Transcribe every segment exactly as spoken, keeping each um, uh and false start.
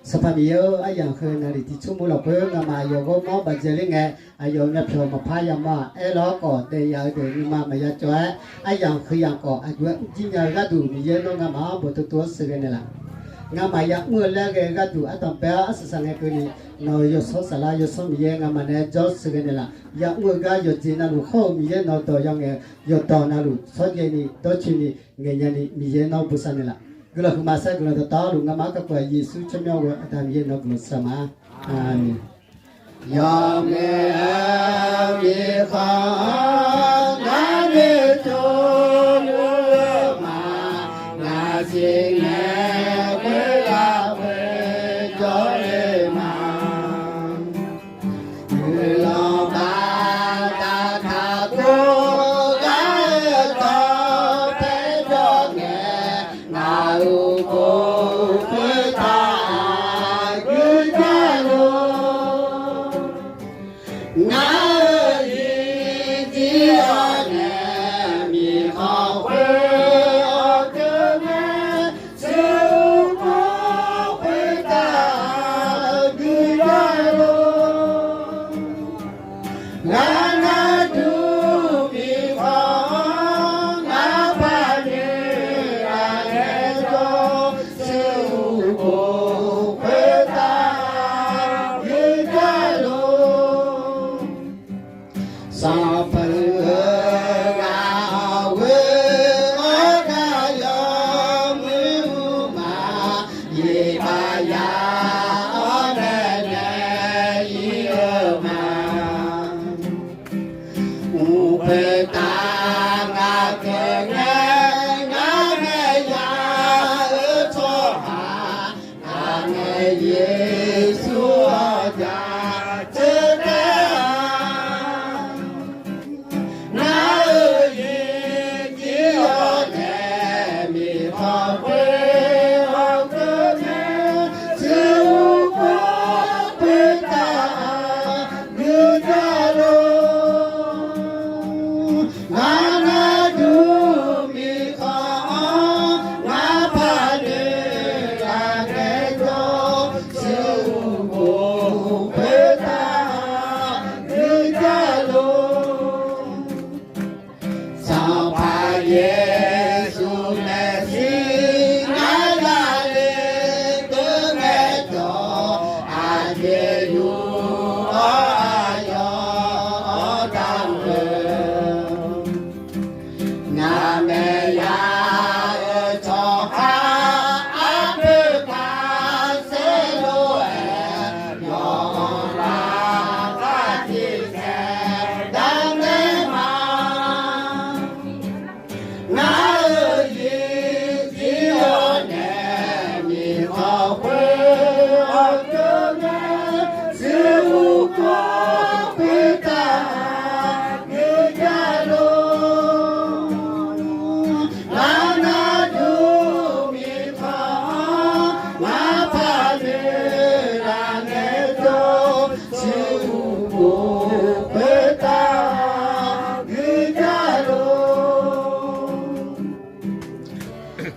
Sanqpaq Miqyaer-eu, aryamq heu naqliq tiqcmr mur lafkhoer ngamaf aqyawf ghawrmawr bafdzae ler ngae, aqyawf myavpyawq maqpar yamawr-aq, aerlawr khawf daef yaf-eu deuq nuima maqya cawv-aer, aryamq heu yamq khawf aqjox-aer mrjir nya-eu gharduq, Miqyaer nawr ngamaf-anr bawqtov tov-awr sheuqghae naeqlaf. Ngamaf yamr-eu laer ghae-eu gharduq ardanq bae-awr arsaq saq ngae keuvni, nawq-euq yawshawr saflar yawshawr Miqyaer ngamaf nae jawr sheuqghae naeqlaf. Yamr-eu gar yawqjeq navluf hawr-eu Miqyaer nawq-eu dawq yangaeq-eu yawqdawq navluf shawrjaev ni dawrcoeni ngaeqnya ni Miqyaer nawr bosav naeqlaf. Guiqlanq huiqma saer guiqlanq dawqtawvluf ngamaf-anr kakhof-aq Yeqsur tsawrmyanr ghoe-eu Aqda Miqyaer nawq guiqlanq shar ma. Aqmeq. Yawqmaeq-aer miqkhanq-anr ngar noeqtmq luf-eu ma, ngaq siqnaeq khoerghaq khoer jawrle ma. Guiqlanq baqda taqkov gar-eu dawq paer jawr ngae, ngaq-euq kof khoertav guiqlanq luf. Ngar-euq iqjir-awr nae miqkhanq khoer-awr keuv ngae, siqur kof khoertav guiqlanq luf. Ngar narduq miqkhanq-anr ngar paqnoeq laf ngaejawr, siqur kof khoertav guiqlanq luf. Sanqpaq-eu ghaq-awr ghoe-awr gaq yawmuiq uqma, iqbax ya-awr nae nae ir-eu ma. Mq khoertav ngaq keuv ngae, ngar nae ya-eu tsawrhaq, ngaq-euq Yeqsur-anr jaceuq taef-a. Ngar-euq iqjir-awr nae miqkhanq khoer-awr keuv ngae, siqur kof khoertav guiqlanq luf. Ngar narduq miqkhanq-anr ngar paqnoeq laf ngaejawr, siqur kof khoertav guiqlanq luf. Sanqpaq Yeqsur maeqshi ngar zaqle deuq ngaejawr, aqjeq yur-awr aqyawf-anr damq-eu, ngar maeq ya-eu tsawrhaq arpoeq taq saerlu-aer, yawqghaq lafkhoer tiqsaer darnaeq ma. Ngar-euq iqjir-awr nae miqkhanq khoer-awr keuv ngae, siqur kof khoertav guiqlanq luf. Ngar narduq miqkhanq-anr ngar paqnoeq laf ngaejawr, siqur kof khoertav guiqlanq luf.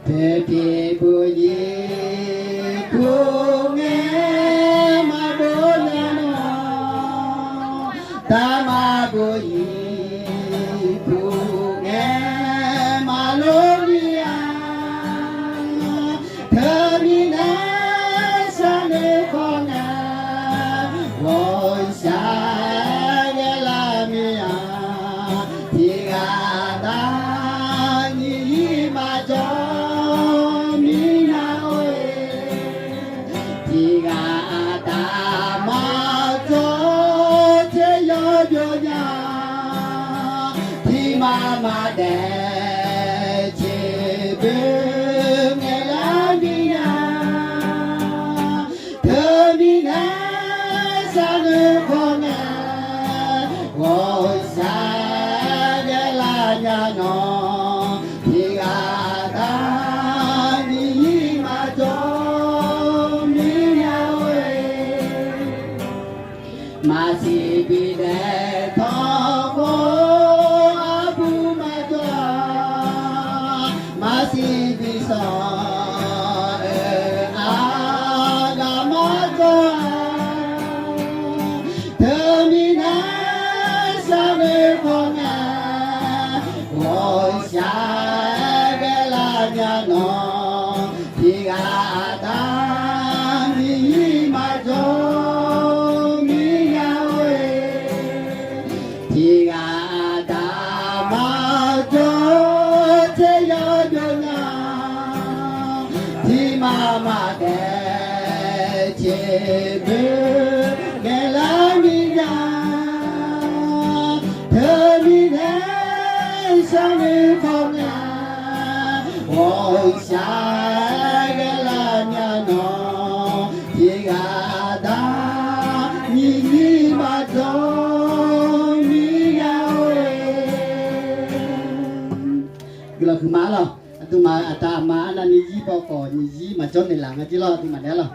Poeqpiq buq nyiq buq ngae maqbov nya nawq, daqma buq nyiq buq ngae maqlor mir-a. Teumirnae sharnoeq khawf nae, ghawqshaq ghae lar mir-a. Tiqghaq aqda nyiq maqjawr mir nya-eu-e, tiqghaq aqda maqjawr tser yawr byov nya, tiqma maqdaef jeq boe ngaeqlar mir nya. Teumirnae sharnoeq khawf nae, ghawqshaq ghae lar nya nawq, tiqghaq aqda nyiq maqjawr mir nya-eu-e. Maqsiq bifnaeq tanqkhawr arbu maqjawr-a, maqsiq bifsanq-aer aqda ma Aer, jeq meuq ghaelar miqya, teumirnae sharnoeq khawf nya, ghawqshaq ghaelar nya nawq, tiqghaq dar nyiq zir maqjawr miqya-or-e. Guiqlanq huiqma-ar lawq. Aqduimaf aqda aqma arnavni zir baw khawf nyiq zir maqjawr naeqlaf nga jir lawr, aqduimaf naeq-ar lawq.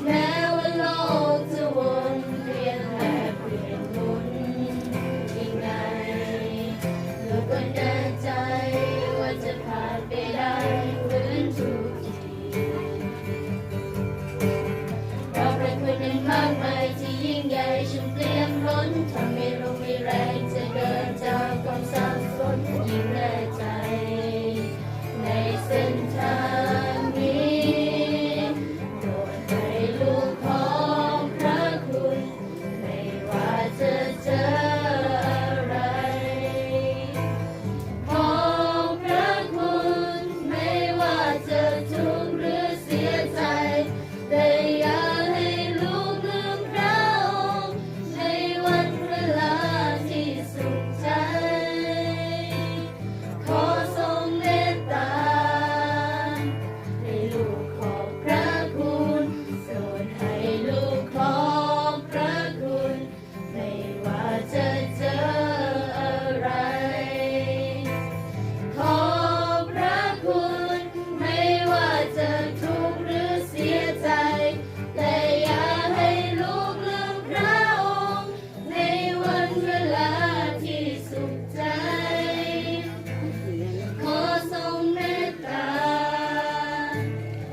แม้ว่าโลกจะวนเวียนและเปลี่ยนหมุนยังไง เราก็แน่ใจว่าจะผ่านไปได้เหมือนทุกที เพราะพระคุณนั้นมากมายที่ยิ่งใหญ่ช่างเปี่ยมล้น ทำให้เรามีแรงจะเดินจากความสับสนอย่างแน่ใจ ในเส้นทางนี้ โปรดให้ลูกของพระคุณ ไม่ว่าจะเจออะไร ของพระคุณ ไม่ว่าจะทุกข์หรือเสียใจ แต่อย่าให้ลูกลืมพระองค์ ในวันเวลาที่สุขใจ ขอทรงเมตตา ให้ลูกขอบพระคุณ โปรดให้ลูกขอบพระคุณ ไม่ว่าจะเจออะไร ขอบพระคุณ ไม่ว่าจะทุกข์หรือเสียใจ แต่อย่าให้ลูกลืมพระองค์ ในวันเวลาที่สุขใจ ขอทรงเมตตา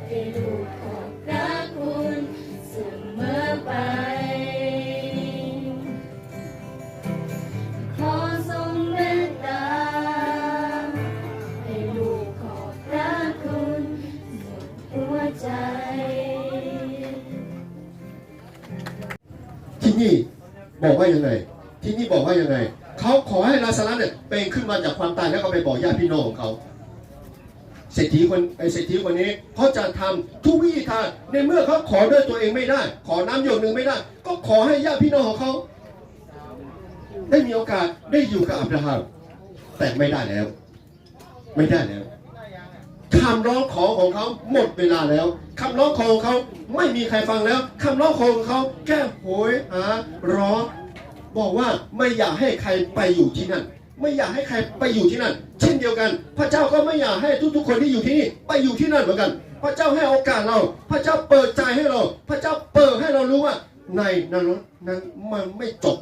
ให้ลูกขอบพระคุณเสมอไป ขอทรงเมตตา ให้ลูกขอบพระคุณสุดหัวใจ ที่นี่บอกว่ายังไง ที่นี่บอกว่ายังไง เขาขอให้ลาซารัสเนี่ยเป็นขึ้นมาจากความตาย แล้วก็ไปบอกญาติพี่น้องของเขา เศรษฐีคน ไอ้เศรษฐีคนนี้เขาจะทำทุกวิธีทาง ในเมื่อเขาขอด้วยตัวเองไม่ได้ ขอน้ำหยดหนึ่งไม่ได้ ก็ขอให้ญาติพี่น้องของเขา ได้มีโอกาสได้อยู่กับอับราฮัม แต่ไม่ได้แล้ว ไม่ได้แล้ว คำร้องขอของเขาหมดเวลาแล้ว คำร้องขอของเขาไม่มีใครฟังแล้ว คำร้องขอของเขาแค่โหยหาร้อง บอกว่าไม่อยากให้ใครไปอยู่ที่นั่น ไม่อยากให้ใครไปอยู่ที่นั่น เช่นเดียวกัน พระเจ้าก็ไม่อยากให้ทุกๆคนที่อยู่ที่นี่ไปอยู่ที่นั่นเหมือนกัน พระเจ้าให้โอกาสเรา พระเจ้าเปิดใจให้เรา พระเจ้าเปิดให้เรารู้ว่าในนรกนั้นมันไม่จบ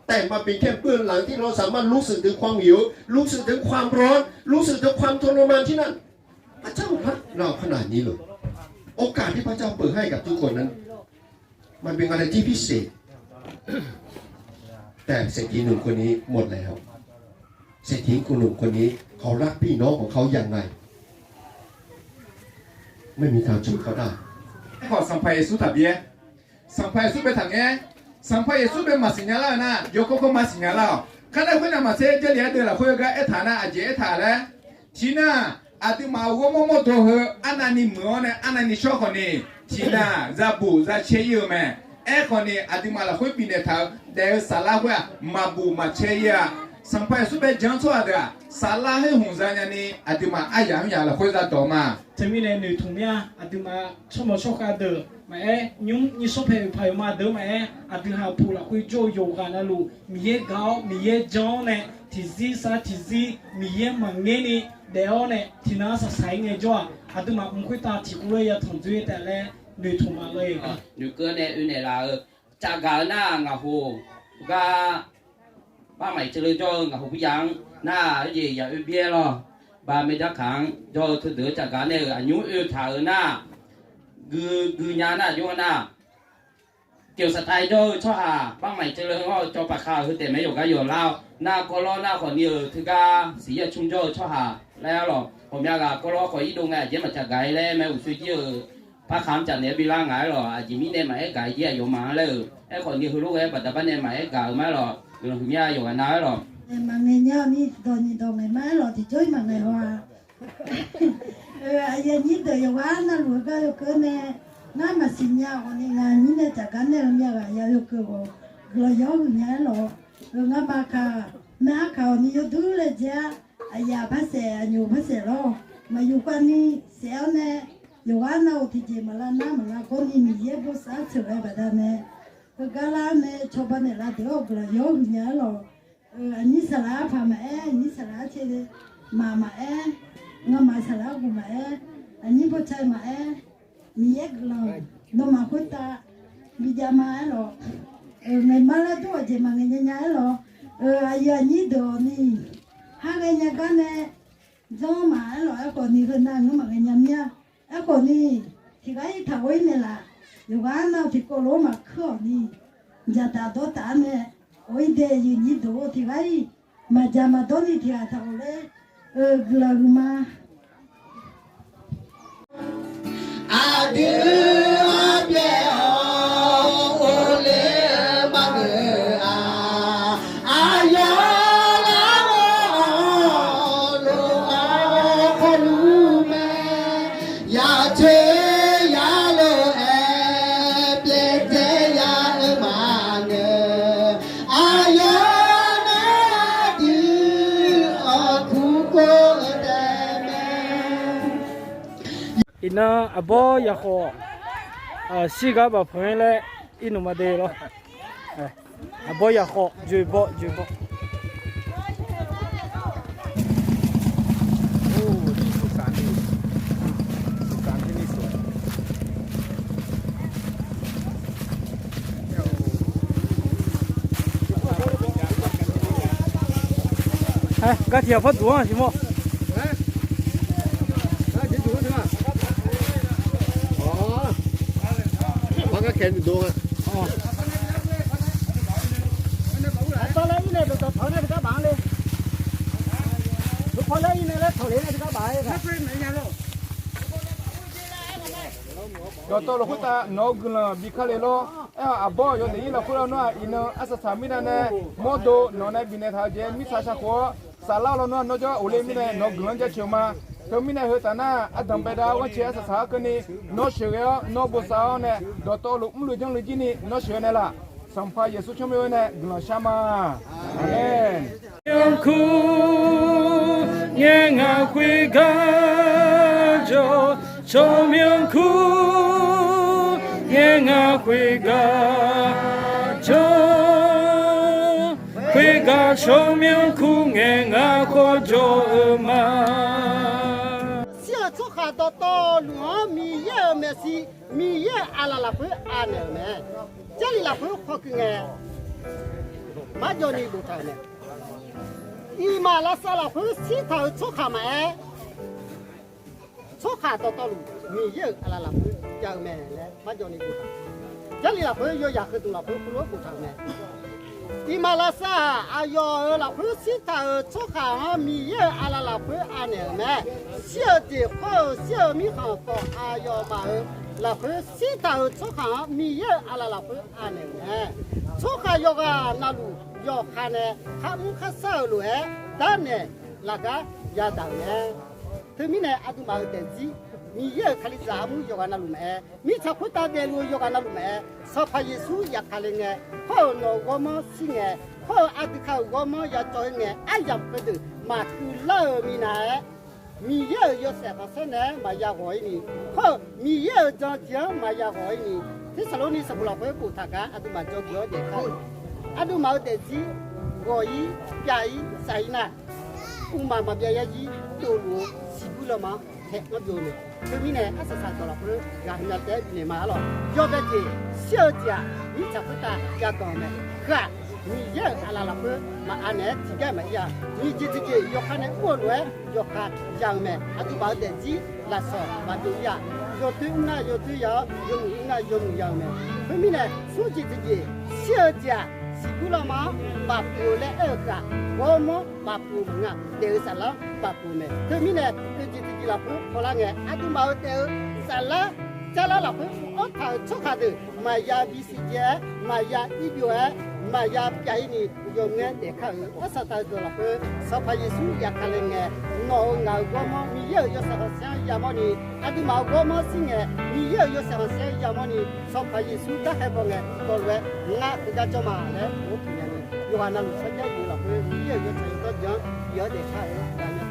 แต่มันเป็นแค่เบื้องหลังที่เราสามารถรู้สึกถึงความหิว รู้สึกถึงความร้อน รู้สึกถึงความทรมานที่นั่น พระเจ้ารักเราขนาดนี้เลย โอกาสที่พระเจ้าเปิดให้กับทุกคนนั้น มันเป็นอะไรที่พิเศษ แต่เศรษฐีหนุ่มคนนี้หมดแล้ว เศรษฐีหนุ่มคนนี้เขารักพี่น้องของเขาอย่างไร ไม่มีทางช่วยเขาได้ Aerkhawf Sanqpaq Yeqsur taqbi-aer, Sanqpaq Yeqsur bae taqngae, Sanqpaq Yeqsur bae maqsiq nya lar-eu nar, yawkawr kawr maqsiq nya lar-awq. Kar nae khoer navmaqtser Jarlif-aer deuv lafkhoer gar aertaq nar, aqjeq aertaq laer, tiqnar aqduimaf ghawrmawr mawrdawr heu arnavni muiq-awr nae arnavni shawr khawfni, tiqnar zabuq zacaer ir-eu mae. Aerkhawfni aqduimaf lafkhoer bifnaeq taq-eu daef-eu saflar khoer-aq, maqbuq maqcaer ir-a. Sanqpaq Yeqsur bae jan-anr tsawrhaq deuq-aq, saflar her hmq za nyani aqduimaf aryaq mr yaq lafkhoer zadawq ma. Teumirnae noeqtmq mir-a. Aqduimaf tsawrmawq tsawrkhav deuq maqaer, nymr nyir sanrpaeq oeqpaq yawma deuq maqaer, aqdui haq puq lafkhoer jawr-eu yawqghaq navluf Miqyaer gaq-awr Miqyaer jan-awr nae, tiqzir sar tiqzir Miqyaer maqngaer ni daef-awr nae tiqnan-anr saqsaq-ir ngaejawr-aq, aqduimaf mq khoertav tiqkawv lof-aer yatanq dzoer taef laer noeqtmq ma lor-eq. Noeqkeuv nae oe naeqlaf-eu cavgaq-eu nar ngaqhof gar barmaf iq ceuvleu jawr-eu ngaqhof buyaq-anr nar, oejeq yaq oe byaer lawr. Baq maeq darkaq-anr jawr-eu teudeuq-eu cavgaq nae-euq aqnymr oe taq-euq nar, gui gui nya nar aqjox-anr nar, pyeuf saqtav jawr-eu tsawrhaq barmaf iq ceuvleu-anr-eu cawv paqkhav-euq heu taef mae. Yawqgar yawqlar-awr nar kawvlawr nar khawfni-euq teugar siqyar cmr jawr-eu tsawrhaq laer-awr lawq. Ghawqmya ghaq kawv lawr khawf irdov ngae, aqjeq maqtsaq gaq-ir laer mae. Uqshoe jir-euq parkaq-anr caf naeq-aer bi lar ngaq-aer lawq. Aqjeq mirnae maqaer gaq-ir jir aqyawfmaf-anr laer-euq. Aerkhawf ni heulof ghae-aer baqda bar nae maqaer gaq-eu ma-aer lawq. Guiqlanq huiqmya yawqghaq nav-aer lawq. Maqngaeq nya ni dawq nyiq dawq ngaeq ma-aer lawq, tiqjawr-ir maqngaeq haw-a. Aqyuif aqnyir deuq yawqghaq navluf-eu gar yawkeuv nae, ngar maqsiq nya-awq ni ngaq nyir nae tafgar nae-eu myav ghaq ya yawkeuv-awq. Guiqlanq yawr huiq nya-aer lawq. Ngamaf kaq, maeq-ar kaq-awq ni yawduq laejae-a. Aqyaf barsaef, aqnyoq barsaef lawr. Maqyuf khavni saef-awr nae, yawqghaq nav-euq tiqjeq maqlav nar maqlav gawrni Miqyaer bosav-aer teuq ghae baqdanae, heugar lar-awr nae cawba naeqlaf deuq-awr guiqlanq yawr huiq nya-aer lawq. Aqnyir saqlaq arpaq maqaer, aqnyir saqlaq arcae maq maqaer, ngamaf saqlaq arghof maqaer, aqnyir bawcae maqaer, Miqyaer guiqlanq nawmaf khoertav bijav ma-aer lawq. Ngaeq mar lar dur-awq jeq maqngaeq nya nya-aer lawq. Aqyuif aqnyir deuq-awq ni, har ghaenya gar nae janr ma-aer lawq. Aerkhawf ni heunav ngeur maqghae nya mir-a. Aerkhawf ni, tiqghaq-ir taq ghov-ir naeqlaf, yawqghaq nav tiqkawv lof-aer maqkuir-awq ni, jaqtaf dawrtaf-anr nae, ghov-ir dae yuif nyir deuq-or tiqghaq-ir, maqjaq maqdawr ni tiqghaq taq ghov ler-eu guiqlanq huiqma. Aqdui arpyaev-awr ghofler-eu maqngeur-a. Aqyawf lar-awr lof-aer khawluf mae. Yaqcoer yalof-aer pyaev tae ya-eu maqngeur. Aqyawf nae aqdui-awq kurkov-eu taef mae. Iqnan aqbawr yaqkhawf shir gar baq panq-aer laer irnmq ma de lawr. Aqbawr yaqkhawf joeqbawr joeqbawr. Gar tiq ghaq par duq-anr siqmawr. Aqpaw laer ir nae dawqtawq tawq nae tiqgar baf-anr le. Aqpaw laer ir nae laer tawq le nae tiqgar baf-aer. Dawqtawvluf khoertav nawq-eu guiqlanq bi kar le lawr. Aer-awq aqbawr yawdaef ir lafkhoer lar nar-aq, iqnan arsaq saq mirnae nae mawrdo nawq nae bifnaeq taq-eu jeq mirtsaq shar khof-awr saflar lawnmr-aq nawr jawr ghofler mirnae nawq-eu guiqlanq-anr jaceuq ma. Teumirnae heu taf nar-aq, ardanq baedav-awr ghanrcae arsaq saq-awr keuvni nawr sheuqghae-awr nawr bosav-awr nae dawqtawvluf mrluiv janrluiv jir ni nawr sheuqghae naeqlaf. Sanqpaq Yeqsur tsawrmyanr-eu nae guiqlanq shar ma. Aqmeq. Myawqkur ngae ngaq khoergar jawr, tsawrmyanr kur ngae ngaq khoergar jawr, khoergar tsawrmyanr kur ngae ngaq khawf jawr-eu ma. Shir-euq tsawrhaq dawqtawvluf-anr Miqyaer-euq maeqshi, Miqyaer-euq aqlaf lafkhoer anaeq-euq mae. Jarlif lafkhoer hawkeuv ngae, marjawv ni boftaq-euq mae. Iqmaq lavsav lafkhoer shirtaq-euq tsawrhaq maqaer, tsawrhaq dawqtawvluf Miqyaer-euq aqlaf lafkhoer jav-eu mae laer marjawv ni boftaq-euq. Jarlif lafkhoer yawyaq heudmq lafkhoer heulof-aer boftaq-euq mae. Iqmaq lavsav-aq, aqyawf-euq lafkhoer shirtaq-euq tsawrhaq-anr Miqyaer-euq aqlaf lafkhoer anaeq-euq mae. Shir-eu jeq khawr-eu shir-eu mirkhanq khawf, aqyawfmaf-euq lafkhoer shirtaq-euq tsawrhaq-anr Miqyaer-euq aqlaf lafkhoer anaeq-euq mae. Tsawrhaq yawqghaq navluf yawqha nae kharmr kharshar-euq lof-aer darnaeq lafgar yadaq-euq mae. Teumirnae aqduimaf-euq daefzir Miqyaer-euq Kalizaq armur yawqghaq navluf maqaer, mirtsaq khoertav daefluf-eu yawqghaq navluf maqaer, Sanqpaq Yeqsur yafkale ngae, hawr-euq nawq-eu ghawrmawr shir ngae, hawr-eu aqdui ka-euq ghawrmawr yacawv-ir ngae, aryamq heudeuq maqhuiq lar-eu minav-aer, Miqyaer-euq yawshaef khanqsaer naeq-aer maqya ghawq-ir ni, hawr-eu Miqyaer-euq jan jeq-anr maqya ghawq-ir ni, Tersaqlorni sanqbof lafkhoer boftaq gar aqduimaf dzawgeuf-awr daef kar-eu. Aqduimaf-euq daefzir ghawq-ir, pyav-ir, saf-ir nar, uqmaq maqbyav yarzir dovluf-eu siqbuir lanma-anr tae-anr byov-eu mae. Teumirnae arsaq saq dawq lafkhoer ghaq hmq nya taef-aer bifnaeq ma-ar lawq. Yawbae jeq shir-eu jeq-aq, mirtsaq khoertav jav ganq-eu mae. Heu-aq, Miqyaer-euq aqlaf lafkhoer maqanaeq-aer tiqgar maqir-a. Nyiq jeq tiqjeq yawkhav nae mr-eu lof-aer yawkhav ya-eu mae. Aqduimaf-euq daefzir lafsawq maqbyov-ir-a. Yawdoer mr nar yawdoer ya-awr, yawmuiq mr nar yawmuiq ya-eu mae. Khoermirnae smr jeq tiqjeq shir-eu jeq-aq, Tiqguv lanma-anr bafpuq-eu laer aer-eu khaq, ghawrmawr bafpuq-eu maqngeur-aq, daef-eu saflar-anr bafpuq-eu mae. Teumirnae, oeqjeq tiqjeq lafkhoer hawlar ngae, aqduimaf-euq daef-eu saflar, carlar lafkhoer mq-anr taq-euq tsawrhaq deuq maqya bisiq jaev-aer, maqya irbyov-aer, maqya pyaf-ir ni yawf ngaer daef kar-euq arsaq taq-eu dawq lafkhoer Sanqpaq Yeqsur yaf ka le ngae, nawq-euq ngaq-euq ghawrmawr Miqyaer-euq yawshaef khanqsaer-anr yamawr ni, aqduimaf-euq ghawrmawr shir ngae, Miqyaer-euq yawshaef khanqsaer-anr yamawr ni, Sanqpaq Yeqsur garkhaer baw ngae, dawqlof-aer ngar heugar jawr ma laer boftaq nya ni, yawqghaq navluf sarjax-eu lafkhoer Miqyaer-euq yawtsaq yawdawr jeq-anr bi-awr daef kar-euq